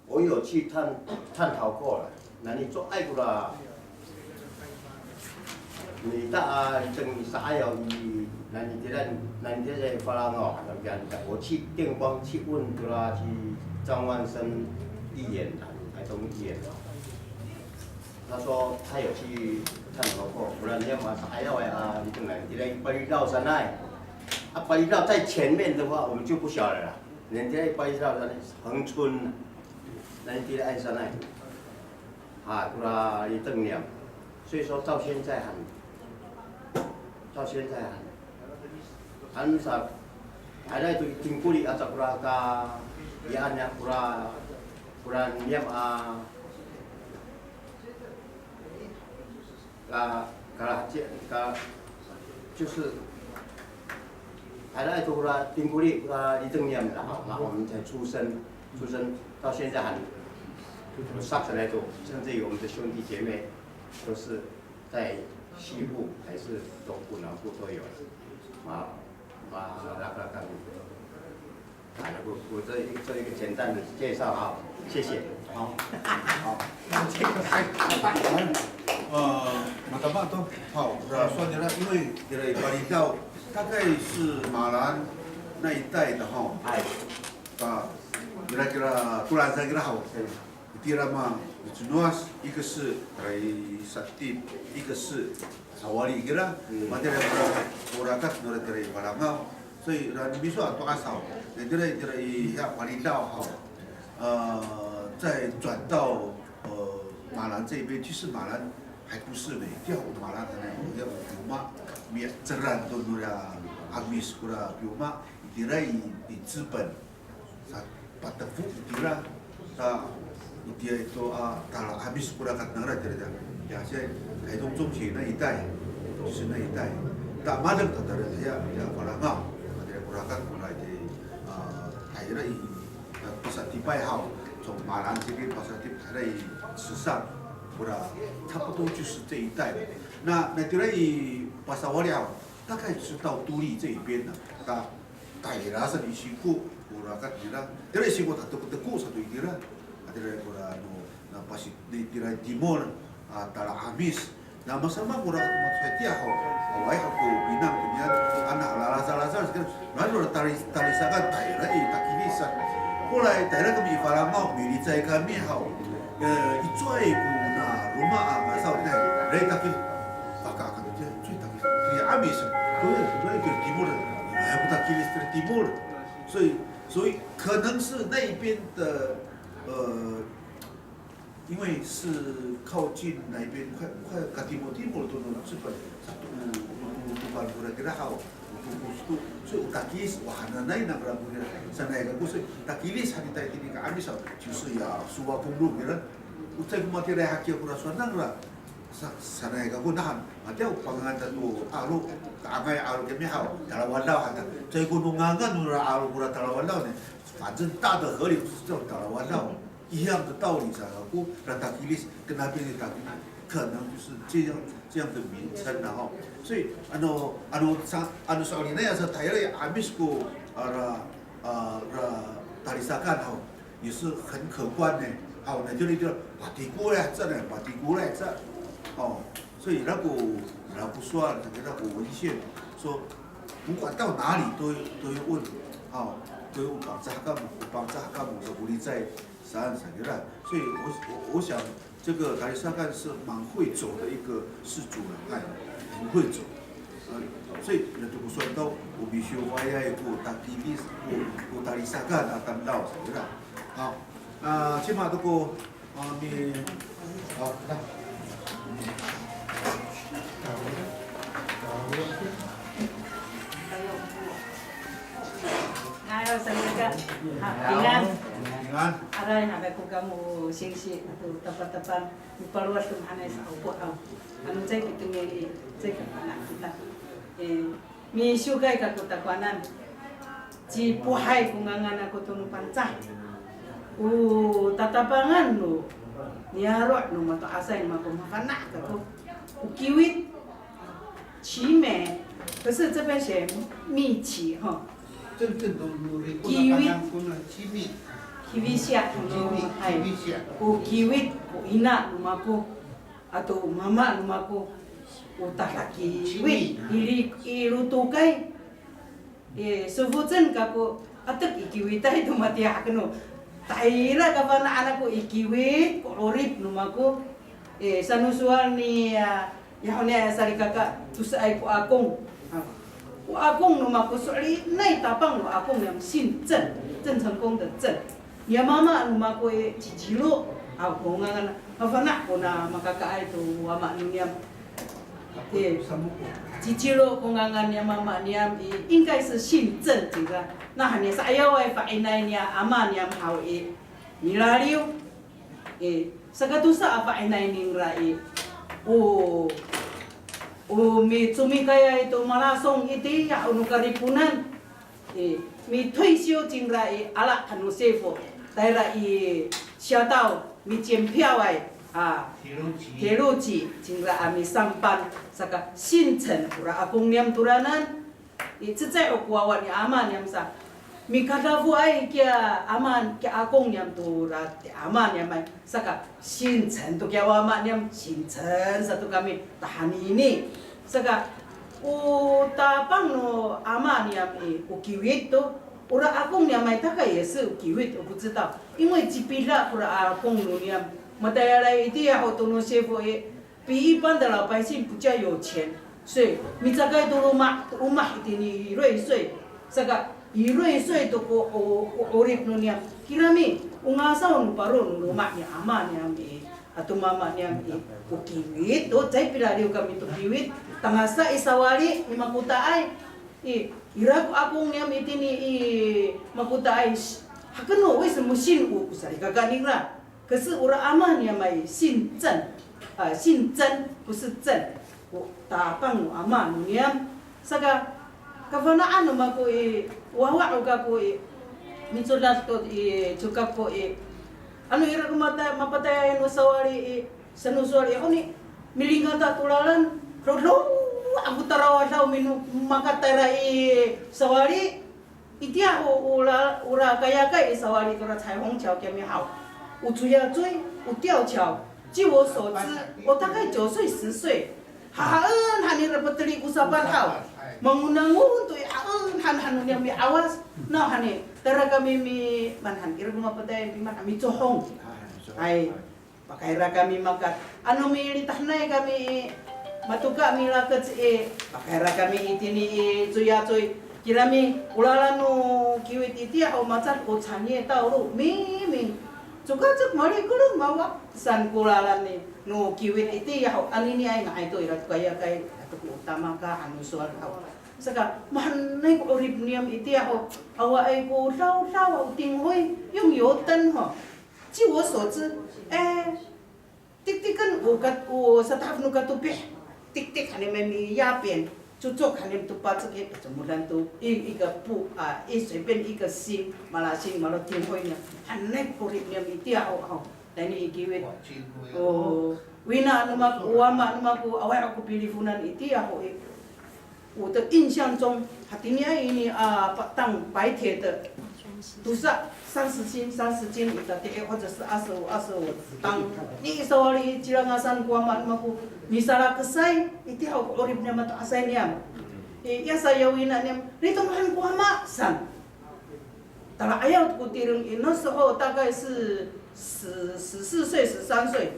我有去探，探讨过了，那你做爱过了，你大，啊，等你啥要你，那你这个，那你这个法郎哦，那边的，我去电光去问过了，去张万生议员啊，台东议员啊，他说他有去探讨过，不然你要把啥要啊，你等来，你来巴厘岛上来，啊，巴厘岛在前面的话，我们就不晓得了。 Nani tira i Palidaw sanay, 恒春 nani tira i sanay. Ha, kora liteng niyam. 所以说到现在 han, 到现在 han, han sa, ada itu Tingkoli aca kora ka, ya, niya kora, kora niyam a, ka, ka, ka, 就是 ada itu kora Tingkoli, kora liteng niyam 啦，哈，那我们才出生，出生到现在 han, 我们上下来都，甚至于我们的兄弟姐妹都是在西部还是东部、南部都有，啊，啊，那个，那个， 啊，我，我做一个，做一个简单的介绍啊，谢谢。好，好。 Matama to, haw, sa sowal nira, 因为 kira i Palidaw, 大概是马兰那一带的 haw. 哎。 Kira, kira, Tolasay kira haw. Itira ma, miconowas, 一个是 kira i Satip, 一个是 Sawali kira, matira kora, kora rakat nora kira i Palangaw. 所以呢，你们说啊，多少，那这个这个也要管理到哈，呃，再转到呃马兰这一边，其实马兰还不是呢，叫马兰可能要有嘛，没自然都有了，阿米斯过了有嘛，一点来一资本。 Sa patepo itira, ta itiya to a tala Amis kora katenangra itira. Ya, 现在台东中学那一带，就是那一带。Ta madeng to tara ya, ya Falangau, itira kora kat kora iti, a, tayra i, a, pasa'etipay haw, 从马兰这边 pasa'etip tayra i 池上, kora 差不多就是这一带。那，那 itira i pasawali haw, 大概是到都历这一边了。Ta tayra sa i singko, o rakat nira. Tayra i singko tatekoteko sato itira. A tira kora no, na pasi, ni tira timol, a, tala Amis. Na masamaan ko rakat no matosa itiya ho. Awaay ho ko pinang ko niyan, ana lalacalacal sa kira. Lalo tali, talisakan tayra i takilisan. Kolay tayra kami i Falangau, milicay kami haw. E, icowaay ko na roma a ngasaw, ray takil, paka, paka, ray takil, ray Amis, ray, ray, ray timol, ray ko takil, ray timol. 所以，所以可能是那一边的，呃，因为是靠近那一边，快，快 katimol timol to no 日本，sa to, o, o, o, o, kora kira haw, o, o, o, 所以 o takis, o hananay nangra kora, sanay kako, 所以 takilis han ita itini ka Amis haw, 就是 ya Sowa 公路 kira. O caay ko matiraay hakiya kora sowal nangra. Sa, sanay kako nahan, matiya o pangangan ta to 'alo, kaangay 'alo kami haw, Talawadaw han ta. Caay ko no ngangan nora 'alo kora Talawadaw ni, 反正大的河流就是叫 Talawadaw. 一样的道理 sa kako, ra takilis, kena pini takilis, 可能就是这样，这样的名称了哈。所以，ano, ano, sa, ano sa'olinay asa tayra i Amis ko, a, ra, a, ra talisakan haw. 也是很可观呢。好，那这里就 patikoray 这呢，patikoray 这，哦，所以那个，那个说啊，那个，那个文献说，不管到哪里都，都要问，哦，都要问 Pangcah kamo, Pangcah kamo, 说 milicay saan sa kira. 所以我，我，我想这个 talisakan 是蛮会走的一个氏族了，哎，很会走。 所以，那 to ko sowal to, o misiwayay ko takilis, ko, ko talisakan a tamdaw sa kira. 好，啊，cima to ko, a, mi, 好，来。 Ayo, salikaka. Ha, 平安。 平安。 Aray, haday ko kamo singsi ato tapatapang, mipalowad to mahaenay sa, opo, aw. Ano caay pitengil i, caay kafana' kita. E, misiwkay kako takowanan. Ci Pohay ko ngangan ako to no Pangcah. O tatapangan no niyaro' no mato'asay no mako mafana' kako. O kiwit, 奇美，可是这边写蜜奇哈。真正的努力，不能 kiwit， 刚刚说了，机密。 Kiwit siya, 机密，hay. 机密。 O kiwit ko ina no mako, ato mama no mako, o tada kiwit, i, i lotokay. E, sofocen kako, atek i kiwitay to matiya hakeno. Tayra kafana'an ako i kiwit ko 'orip no mako. E, sano sowal ni, a, ya honi a salikaka, tosaay ko akong. A, ko akong no mako, so'elinay tapang no akong niyam, 姓郑, 郑成功的郑. Niya mama no mako i, ci Ciro, a, ko ngangan, mafana' kona makakaay to wama no niyam. E, ci Ciro ko ngangan niya mama niyam i, 应该是姓郑 cingra. Nawhani sa'ayaway fa'inay niya ama niyam haw i, milaliw. E, sakatosa a fa'inay ningra i, o, o mi, comikayay to malasong itiya ho no Kariponan. E, mi退休 cingra i, ala han no sifo, tayra i siyataw, mi检票ay, a, 铁路局。 铁路局 cingra a mi上班, saka 姓陈 kora akong niyam toranan. I, cecay ho ko wawa ni ama niyam sa, mikadafoay kiya ama, kiya akong niyam tora ti ama niyam ay. Saka, 姓陈 to kiya wama niyam, 姓陈 sato kami, tahanini. Saka, o tapang no ama niyam i, o kiwit to, ora akong niyam ay, 大概也是 o kiwit, 我不知道。因为 cipila kora akong no niyam, matayalay itiya ho to no sifo i, 比一般的老百姓比较有钱，所以 micakay to loma', to omah itini i 瑞穗, Saka, i loysoy to ko, o, o 'orip no niyam. Kirami, o ngasaw no paro no loma' ni ama niyam i, ato mama niyam i, o kiwit to, caay pilaliw kami to kiwit. Tangasa i sawali, i Makota'ay. I, ira ko akong niyam itini i Makota'ay, hakeno, 为什么姓吴 ko salikaka ningra. 可是 ora ama niyam ay 姓 Cen, a, 姓 Cen, 不是 Cen. Ko tapang no ama no niyam. Saka, kafana'an no mako i, wawa o kako i, micodad to i, cokap ko i. Ano ira ko mata, mapatayay no sawali i, sano sowal i, oni, milingata to lalan, lolo, ako tarawadaw mino, makatayra i sawali, itiya ho, ora, ora kayakay i sawali tora 彩虹桥 kiyami haw. O coyacoy, o 吊桥. 据我所知，我大概九岁、十岁。Haen han ira pateli ko sapat haw. Mangonangon to i haen han han no niyam mi'awas. Nawhani, tayra kami mi, maan han, ira ko mapatayay mi, maan han, micohong. Ay. Pakayra kami makat. Ano militahenay kami, matoka milakec i, pakayra kami itini i coyacoy. Kirami, o lalan no kiwit itiya ho, macad ko 产业道路, miming. Cokacok malikolong mawa san ko lalan ni, no kiwit itiya ho, aniniay nga'ay to ira to kayakay, ato ko tamaka, ano sowal haw. Saka, mahaenay ko 'orip niyam itiya ho, awaay ko dawdaw, o tinghoy, 用油灯 ho. 据我所知，哎，tiktiken o kat, o satahaf no katopih, tiktik han niyam miyapin, cocok han niyam to pacek i, pacomodan to i, i ka po, a, i, 随便一个星, malasing, malo tinghoy niyam, hanay ko 'orip niyam itiya ho, ho, tayni i kiwit. O wina no mako, o wama no mako, awaay ko pilifonan itiya ho i. 我的印象中, hatiniay ini, a, pa-, 当白铁的, tosa, 三十斤, 三十斤 i tatihi, 或者是二十五, 二十五 tang. Ni sawali i Cilangasan ko wama no mako, misalakesay, itiya ho ko 'orip niyam mato'asay niyam. I, ya sayaw ina niyam, nitong han ko wama, san. Tala'ayaw ko tireng i, 那时候大概是十, 十四岁, 十三岁.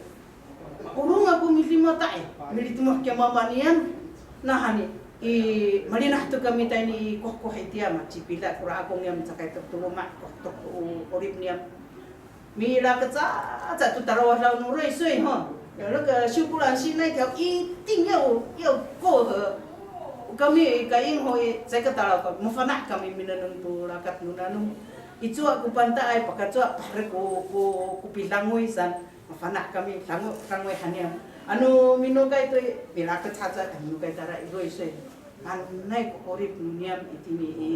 Ma'orong ako midimata i, militemoh kiya mama niyam. Nawhani, i, malinah to kami tayni i kohkoh itiya, macipila' kora akong niyam, cakay to to loma', kohkoh to o 'orip niyam. Milakec aca to tarawadaw no loysoy ho. 那个秀姑峦溪那条一定要，要过河。 Kami i kaing ho i, caay ka talaw ka, mafana' kami minengneng to rakat no nanom. I cowa ko pantaay, pakacowa paherek ko, ko, ko pidangoy san, mafana' kami, dangoy, dangoy han niyam. Ano minokay to i, milakec haca, minokay tayra i loysoy. Hanay ko 'orip no niyam itini i,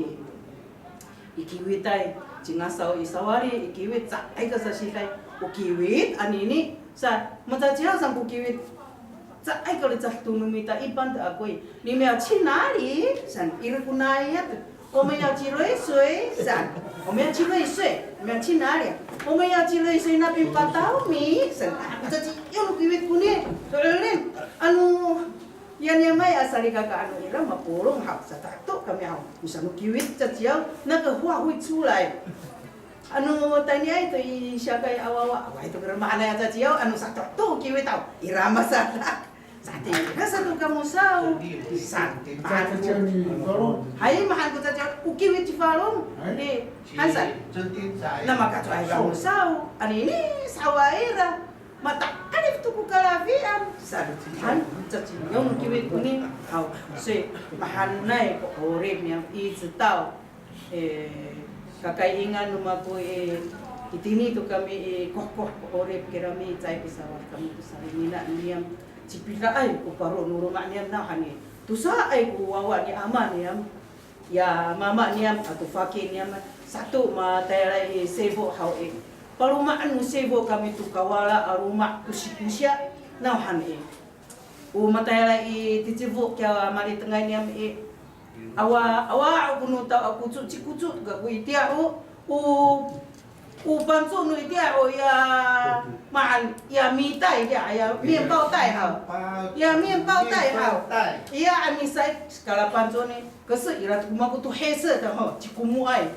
i kiwitay, cingasaw i sawali, i kiwit, caay ka sasiday, o kiwit anini, sa, macaciyaw san ko kiwit, caay ka lecad to no mita, 一般的 ako i, 你们要去哪里 san, ira ko niyam, 我们要去瑞穗 san, 我们要去瑞穗, 我们要去哪里? 我们要去瑞穗那边拔稻米 san, a, caciyaw no kiwit koni, so'elin, ano, ya niyam ay a salikaka ano ira mapolong haw, sato'to kami haw, o sano kiwit caciyaw, 那个话会出来. Ano tayniay to i siyakay a wawa, awaay to kira mahaenay a caciyaw, ano sato'to kiwit haw, ira masadak. Sati, ira sato kamo saw. San, mahaen ko. Hay, mahaen ko caciyaw, o kiwit ci Falong. Hay. Ni, han san. Na makacowaay kamo saw. Anini, sawa ira. Mata'alif to ko kalafian. San, han, caciyaw no kiwit koni. Haw, so, mahaenay ko 'orip niyam i, 直到 E, kakaingan no mako i, itini to kami i, kohkoh ko 'orip kirami, caay pisawad kami to salinina niyam, cipilaay ko paro no loma' niyam nawhani. Tosaay ko wawa ni ama niyam, ya mama niyam ato faki niyam, sato matayalay i sifo haw i. Palomaan no sifo kami to kawala a loma' kosiya kosiya nawhani. O matayalay i ticifo kiya malitengay niyam i, awa, awa, o kono taw a koco, cikoco kako itiya ho, o, o panco no itiya ho, ya, maan, ya mitay, ya, ya 面包袋 haw. Ya 面包袋 haw. Iya, a misay, kala panco ni, 可是 ira to ko mako to 黑色的 ho, cikomoay.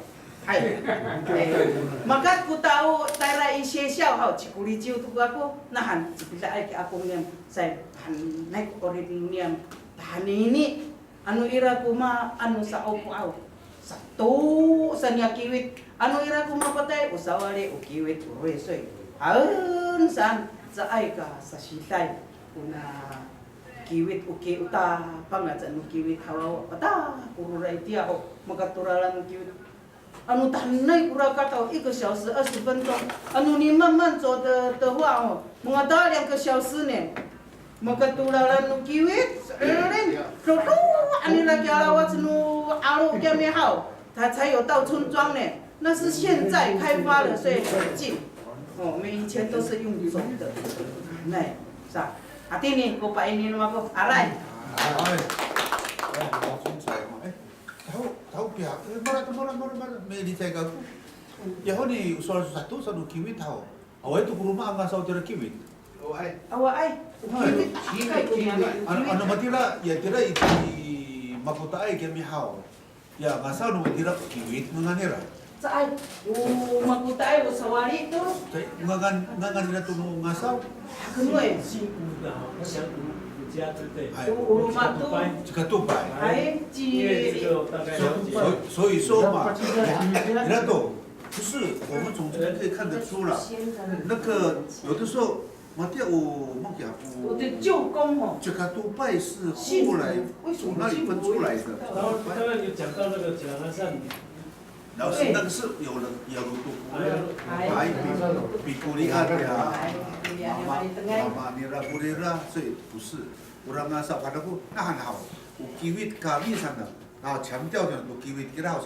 Hay. E, maka ko taw tayra i 学校 haw, cikoliciw to kako, nahan, cipilaay ki akong niyam, say, hanay ko 'orip niyam, tahanini, ano ira ko ma, ano sa'opo haw. Sato sa niya kiwit, ano ira ko mapatay, o sawali o kiwit, o roy, soy. Haen saan, caay ka sasitay, kona kiwit, o ki, o tapang aca no kiwit haw, pata ko roray tiya ho, makatolalan no kiwit. Ano tahenay ko rakat haw, 一个小时二十分钟, ano 你慢慢走的话 o, mangata 两个小时 ne. Makatolalan no kiwit, so'elin, dodo, ano ira kiya lawac no 'alo kiyami haw, 它才有到村庄呢。那是现在开发的，所以很近。哦，我们以前都是用走的。哎，是啊。Hatini ko pa'ini no mako, aray. Ay, ay, 哎，好精彩哦！哎，好，好，不要，哎，mala to, mala, mala, mala, 没理解过。然后呢，说是啥，多少都kiwit好。 Awaay to ko roma a ngasaw tira kiwit. Awaay. Awaay. Kiwit, kiwit. Ano, ano matira, ya tira i, i Makotaay kiyami haw. Ya ngasaw no matira kiwit ngangan nira. Caay, o Makotaay o sawali to. Caay, ngangan, ngangan nira to no ngasaw. Hakenoy. Hay. O, o roma to. Cikatopay. Hay, ci. 所以，所以说嘛，ira to. 不是，我们从这边可以看得出来，那个有的时候，马蒂亚，我们讲，我的舅公哦， Cikatopay 是后来从哪里分出来的？然后刚刚有讲到那个 Cilangasan， 老师，那个是有人，有人读过的，还比，比古利亚的啊，妈妈，妈妈，你拉古利亚，所以不是。我让他上，反正不，那很好。我 kiwit kami 上的，然后强调的，我 kiwit kira 好。